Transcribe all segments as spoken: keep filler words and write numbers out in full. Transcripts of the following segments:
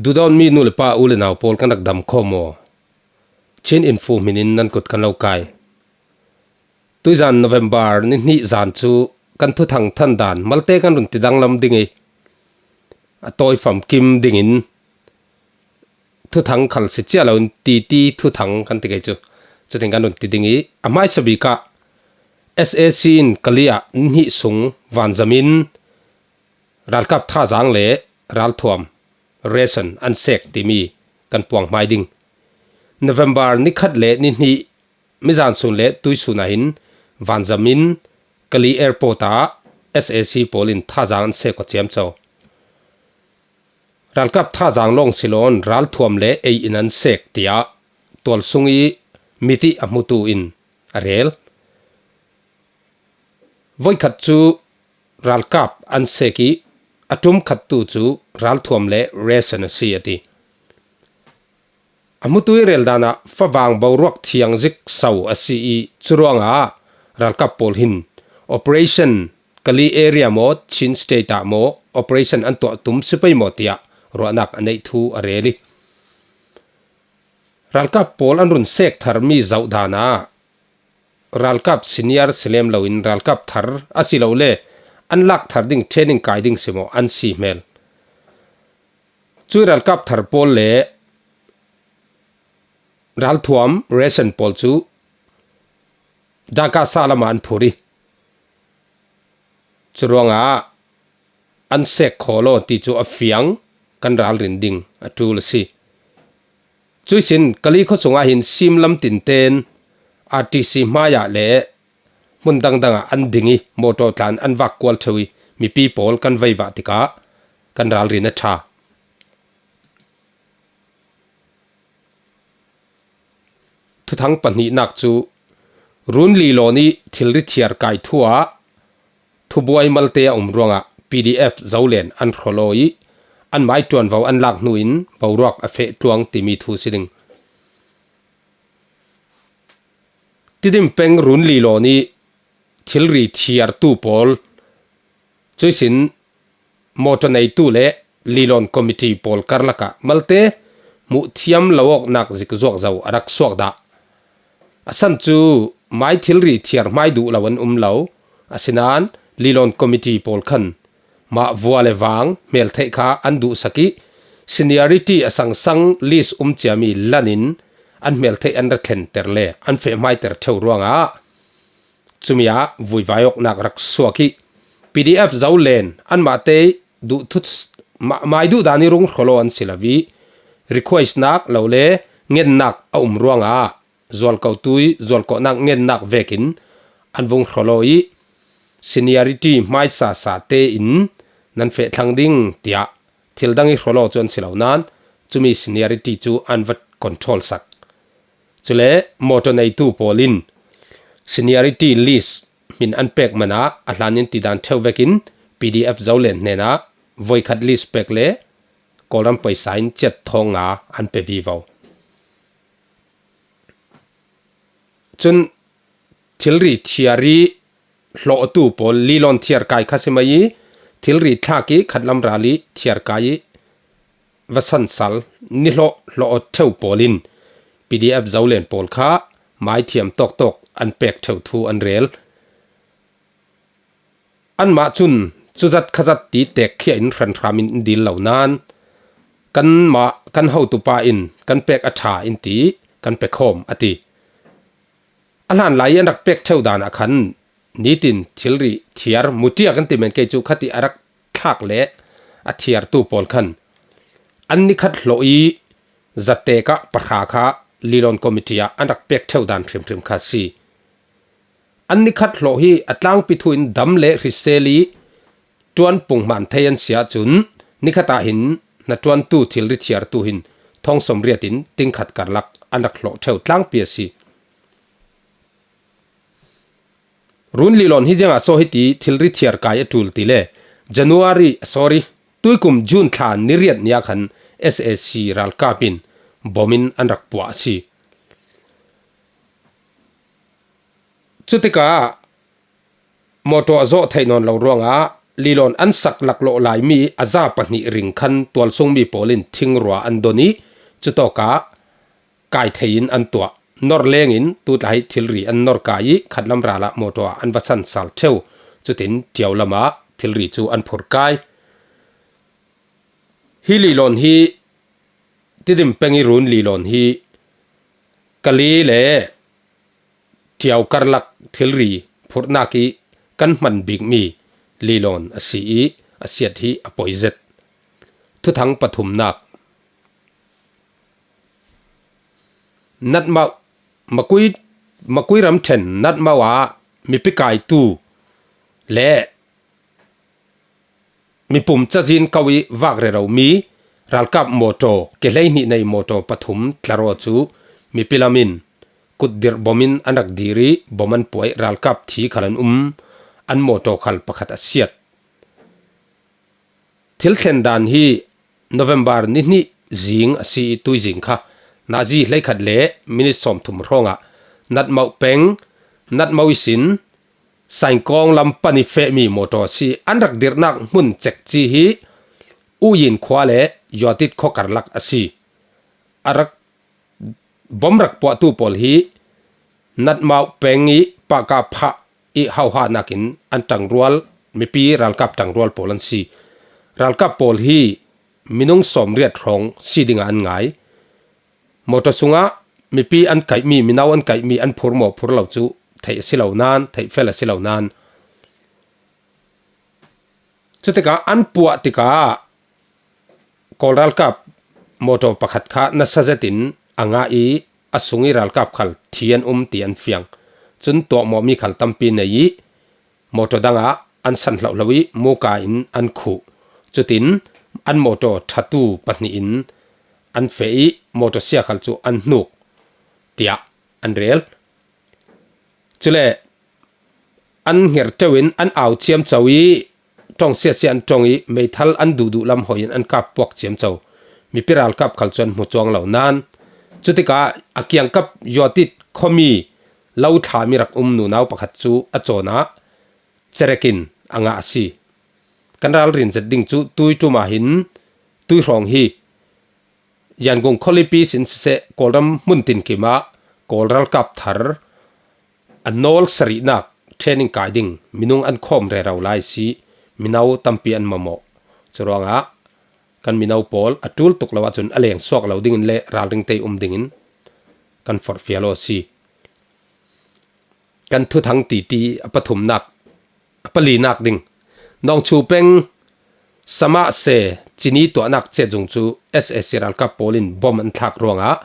Duhdawtmi nu le pa, u le nau pawl, kan rak dam khawm maw? Chin Info hminin nan kut kan lo kai. Tuizan November ni hnih zan cu kan thuthang than dan malte kan run ti danglam ding i, a tawi famkim dingin thuthang khal si cia loin titi thuthang kan ti kei cu, cutin kan run ti ding i, a hmaisa bik ah S A C in Kali ah ni hnih sung vanzam in ralkap thazaang le ralthuam, ration, an sek timi kan puang hmai ding. November ni khat le ni hnih mizan sun le tuisun ah hin vanzam in Kali Airport ah S A C pawl in thazaang an sek aw ciamco. Ralkap thazaang lawng si loin ralthuam le ei in an sek, tiah tualsung i mit i a hmutu in a rel. Voikhat cu ralkap an sek i, a ṭum khattu cu ralthuam le ration a si, a ti. A hmutu i rel dan ah favang boruak thiang zik so a si i, curuangah ralkap pawl hin Operation Kali area maw, Chin State ah maw, operation an tuah tum si pei maw tiah ruahnak a neih thu a rel i, ralkap pawl an run sek tharmi zoh dan ah ralkap senior si lem loin ralkap thar asilole an lak thar ding training kai ding si maw an si hmel. Cui ralkap thar pawl le ralthuam, ration, pawl cu Dhaka sahlam ah an phur i, curuangah an sek khaw law ti cu a fiang, kan ralrin ding a ṭul a si. Cuihsin Kali khuasung ah hin simlam tinten R T C hmaiah le hmun dangdang ah an ding i, motor tlan an vak kual ṭheu i, mipi pawl kan veivah tikah kan ralrin a ṭha. Thuthang pahnihnak cu Run Lilawn i thilri thiar kai thu ah thubuai malte a um ruangah P D F Zolen an hrawlaw i, an mai ṭuanvo an lak hnu in boruak a feh tluang timi thu si ding. Tidim peng Run Lilawn i thilri thiartu pawl, cuihsin motor neitu le Lilawn Committee pawl karlak ah malte hmuh thiam lo awknak zik zuak zo a rak suak dah. A san cu mai thilri thiar hmai duh lo an um lo. Asinain Lilawn Committee pawl khan mah vua le vang hmeltheih kha an duhsak i, seniority a sangsang list um ciami lan in an hmeltheih an ra thlenter le an feh hmaiter ṭheu ruangah cumi ah vuivai awknak rak suak i, P D F Zolen anmahte duh thu, ma-, mai duh dan i rung hrawlaw an si lo i, request nak lo le ngennak a um ruangah zualko tui, zualkawhnak ngennak vekin an vung hrawlaw i, seniority hmaisa sa tein nan feh thlang ding tiah thil dang i hrawlaw cu an si lo nain, cumi seniority cu an va control sak. Cule motor neitu pawl in seniority list hmin an pek man ah a hlan in tidan ṭheu vekin P D F Zolen hnenah voikhat list pek le Kawlram paisa in ciat thawng nga an pe vivo. Cun thilri thiar i hlawhtu pawl, Lilawn thiar kai kha si mai i, thilri thlak i khatlam ral i thiar kai i va sansal nihlawh hlawh ṭheu pawl in P D F Zolen pawl kha maithiam tawktawk an pek ṭheu thu an rel. Anmah cun cuzat khazat ti tekkhiah in hranhram in dil lo nain kanmah kan hotupa in kan pek a ṭha in ti kan pe khawm a ti. A hlanlai i an rak pek ṭheu dan ah khan nitin thilri thiar muṭia kan ti men kei cu khati a rak thlak le a thiartu pawl khan an nikhat hlawh i zatek ah pahra kha Lilawn Committee ah an rak pek ṭheu dan hrimhrim kha a si. An nikhat hlawh hi a tlangpi thu in dam le hrisel i ṭuan punghman thei an si ahcun nikhat ah hin hnaṭuantu thilri thiartu hin thawng sawmriat in tingkhat karlak an rak hlawh ṭheu tlangpi a si. Run Lilawn hi ziangah so hiti thilri thiar kai a ṭul ti le January, sorry, tuikum June thla ni riat ni ah khan S A C ralkap in bom in an rak puah a si. Cutikah motor a zawh theih nawn lo ruangah Lilon an sak laklawh lai mi a za pahnih ring khan tualsung mi pawl in thingrua an don ih, cutawkah kai thei in an tuah. Norleng in tutlai thilri an norkai ih, khatlam ral ah mawtaw ah an va san sal theu. Cutin Tiau lamah thilri cu an phurkai. Hi Lilon hi, Tidim peng ih run Lilon hi, Kali le Tiau karlak thilri phurhnak ih kan hman bikmi Lilon a si ih, a siat hi a poi zet. Thuthang pathumnak. Natmau, Makui, Makui ramṭhen Natmau ah mipi kaitu le mipum cazin ko ih vak rero mi ralkap mawtaw, ke hleihnih nei mawtaw pathum tlar aw cu mipi lam in kutdirh bom in an rak dir ih, bom an puah ih, ralkap thi khal an um. An mawtaw khal pakhat a siat. Thil thlen dan hi November ni hnih zing a si ih, tuizing kha nazi hleikhat le minit sawmthum hrawngah Natmau peng, Natmau ihsin Saingkawng lam pan ih fehmi mawtaw a si. An rak dirhnak hmun cekci hi Uyin khua le Yuatit khua karlak a si. A rak bom rak puahtu pawl hi Natmau peng ih paka phah ih hauhahnak in an ṭangrual, mipi ralkap ṭangrual pawl an si. Ralkap pawl hi minung sawmriat hrawng si dingah an ngai. Mawtaw sungah mipi an kaihmi, minau an kaihmi, an phur maw phur lo cu theih a si lo nain, theih fel a si lo nain. Cutikah an puah tikah Kawl ralkap mawtaw pakhat kha nasa zetin a ngah ih, a sung ih ralkap khal thi an um ti an fiang. Cun tuahmawhmi khal tampi nei ih, mawtaw dangah an san hlohlo ih, muka in an khuh. Cutin an mawtaw ṭhatu pahnih in an feh ih, mawtaw sia khal cu an hnuk, tiah an rel. Cule an ngerteu in an au ciamco ih, ṭong siasia an ṭong ih, meithal an duhduh lam hoi in an kap puak ciamco. Mipi ralkap khal cu an hmu cuang lo nain, cutikah a kiangkap Yuatit khuami lo thlami rak um nunau pakhat cu a cawn ah cerek in a ngah a si. Kan ralrin zet ding cu tui ṭum ah hin tui hrawng hi Yangon khualipi sin siseh, Kawlram hmun tinkim ah Kawl ralkap thar a nawl sarihnak training kai ding minung an khawm rero lai si. Mino tampi an mamawh. Curuangah kan mino pawl a ṭul tuk lo ahcun a leng suak lo dingin le ralring te um dingin kan forhfial aw a si. Kan thuthang titi a pathumnak, a palinak ding. Nawngchu peng Samahse cini tuahnak cetzung cu S A C ralkap pawl in bom an thlak ruangah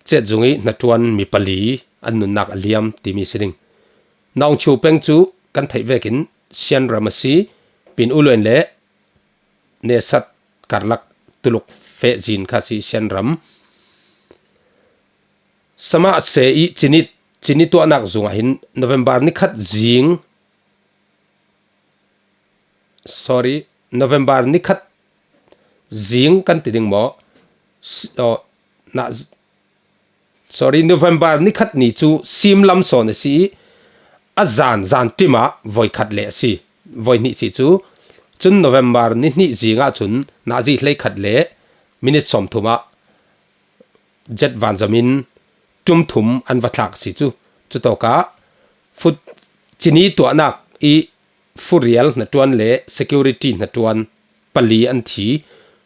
cetzung ih hnaṭuan mi pali an nunnak a liam timi si ding. Nawngchu peng cu kan theih vekin Shan ram a si. Pin Uluen le Nesat karlak tuluk fehzin kha si Shan ram. Samahse ih cini, cini tuahnak zung ah hin November nikhat zing, sorry, November nikhat zing kan ti ding maw? S-, aw, na, sorry, November nikhat ni cu simlam sawn a si ih, a zan, zan ṭim ah voikhat le a si. Voihnih si cu, cun November ni hnih zing ahcun nazi hleikhat le minit sawmthum ah jet vanzam in ṭum thum an va thlak a si cu. Cutawkah fut cini tuahnak ih furial hnaṭuan le security hnaṭuan pali an thi.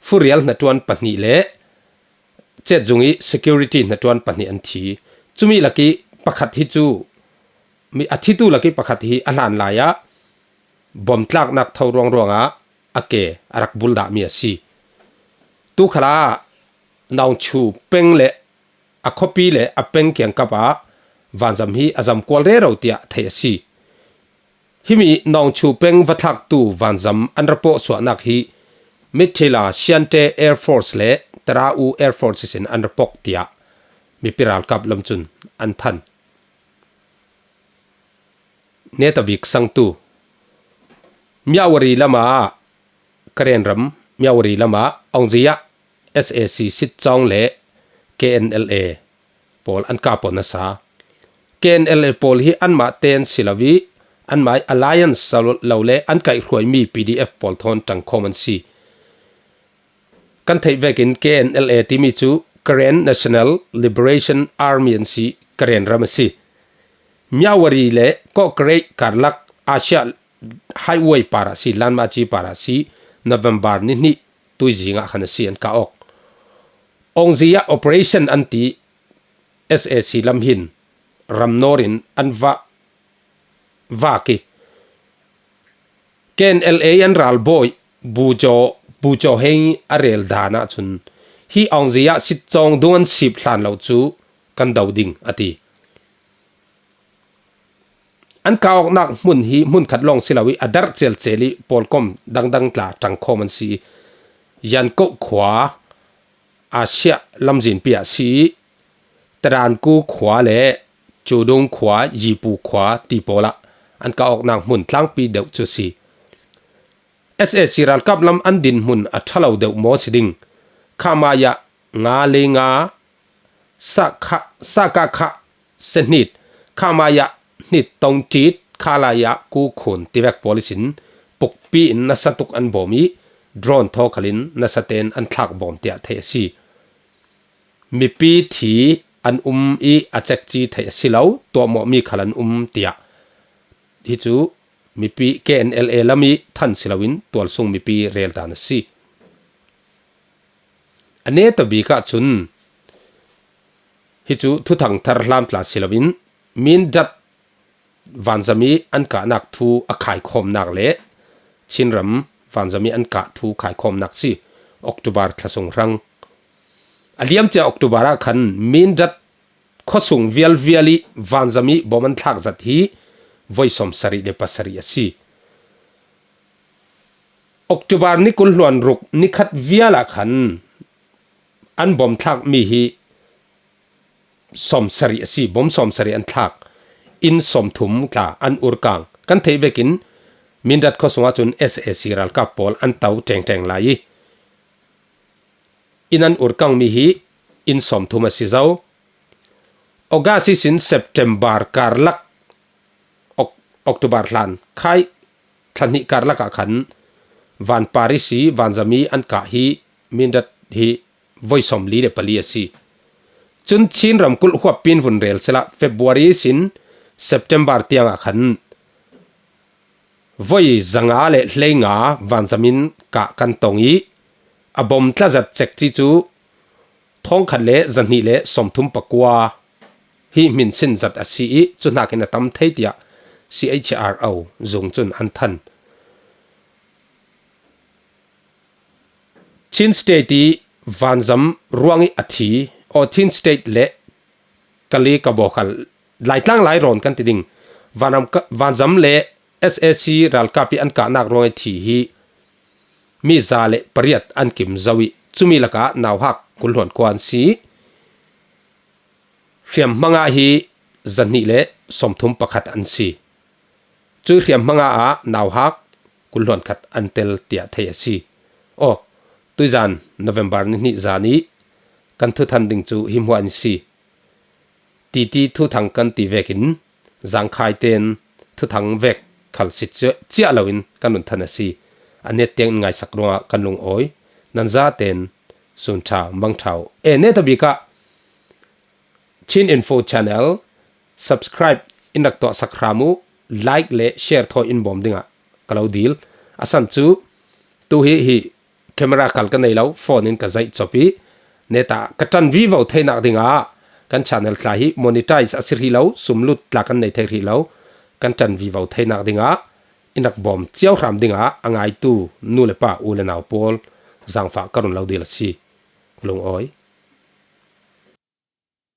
Furial hnaṭuan pahnih le cetzung ih security hnaṭuan pahnih an thi. Cumi lakih pakhat hi cu, mi a thitu lakih pakhat hi a hlan lai ah bom tlaknak tho ruangruang ah a ke a rak bul dahmi a si. Tu khalah Nawngchu peng le a khuapi le a peng kiangkap ah vanzam hi a zam kual rero tiah theih a si. Himi Nawngchu peng va thlaktu vanzam an ra pawh suahnak hi Mithila Shante Air Force le Tarau Air Force sin an ra pok tiah mipi ralkap lam cun an than. Netabik sangtu Myawaddy lamah, Karen ram Myawaddy lamah Aung Zaw ah S A C sitcawng le K N L A pawl an kap aw nasa. K N L A pawl hi anmah te an si lo ih anmai alliance lo le an kaihhruaimi P D F pawl thawn ṭangkhawm an si. Kan theih vekin K N L A timi cu Karen National Liberation Army an si, Karen ram a si. Myawaddy le Kawhkerei karlak Asia Highway parah si, Lanmachi parah si, November ni hnih tuizingah khan a si an kah awk. Aung Zaw ah operation an ti S A C lam hin ramnawr in an va vak i K N L A an ralbawi Bujo Bujo hei a rel dan ahcun hi Aung Zaw ah sitcawng dung an sip hlan lo cu kan do ding a ti. An kah awknak hmun hi hmun khat lawng si lo i a darh celcel i pawlkom dangdang tla ṭangkhawm an si i Yankoh khua Asia lamzinpi ah si i Tadanku khua le Cudung khua, Yipu khua ti pawl ah an kah awknak hmun tlangpi deuh cu si. S A C ralkap lam an dinhmun a ṭha lo deuh maw si ding? Khamaya nga le nga, Sakha, Sakakha sehnit, Khamaya hnit tongṭit, Khalaya kukhun tivek pawl ihsin pukpi in nasa tuk an bawm i drone thaw khalin nasa tein an thlak bawm tiah theih a si. Mipi thi an um i a cekci theih a si lo, tuahmawhmi khal an um tiah hi cu mipi K N L A lam i than si loin tualsung mipi rel dan a si. A netabik ahcun hi cu thuthang thar hlam tla si loin Mindat vanzam i an kahnak thu a khaikhawmnak le Chinram vanzam i an kah thu khaikhawmnak si. October thla sung hrang a liamcia October ah khan Mindat khuasung vialvial i vanzam i bawm an thlak zat hi voi sawmsarih le pasarih a si. October ni kul hluan ruk nikhat vial ah khan an bawm thlakmi hi sawmsarih a si, bawm sawmsarih an thlak, inn sawmthum tla an urkang. Kan theih vekin Mindat khuasung ahcun S A C ralkap pawl an to ṭengṭeng lai i inn an urkangmi hi inn sawmthum a si zo. August ihsin September karlak, Ok-, October hlan khai thla hnih karlak ah khan van Paris i vanzam i an kah hi Mindat hi voi sawmli le pali a si. Cun Chin ramkulh huap pinvun rel sehla February ihsin September tiang ah khan voi zanga le hleinga vanzam in kah kan tong i a bawm tla zat cekci cu thawngkhat le zahnih le sawmthum pakua hi hminsin zat a si i cu hnakin a tam thei tiah C H R O zung cun an than. Chin State i vanzam ruang i a thi, aw, Chin State le Kali Kabaw khal Laitlang Lairawn kan ti ding vanram ka, vanzam le S A C ralkap i an kahnak ruang i thi hi mi za le pariat an kim zo i cumi lakah nauhak kul hluan kua an si. Hriamhma ngah hi zahnih le sawmthum pakhat an si. Cui hriamhma ngah ah nauhak kul hluan khat an tel tiah theih a si. Aw, tuizan November ni hnih zan i kan thuthan ding cu hi hmuah in si. Titi thuthang kan ti vekin zangkhai tein thuthang vek khal si cia-, ciah loin kan run than a si. A net tiang in ngaisak ruangah kan lungawi. Nan zaten sun ṭha, mang ṭha u. E, netabik ah Chin Info Channel subscribe in rak tuahsak hram u, like le share thawi in bawm dingah ka lo dil. A san cu tu hi, hi camera kal ka nei lo, phone in ka zaih cop i neta ka ṭan vivo theinak dingah kan channel tla hi monetize a si rih lo, sumlut tla kan nei thei rih lo, kan ṭan vivo theinak dingah in rak bawm cio hram dingah a ngaitu nu le pa, u le nau pawl zangfah ka run lo dil a si. Ka lungawi.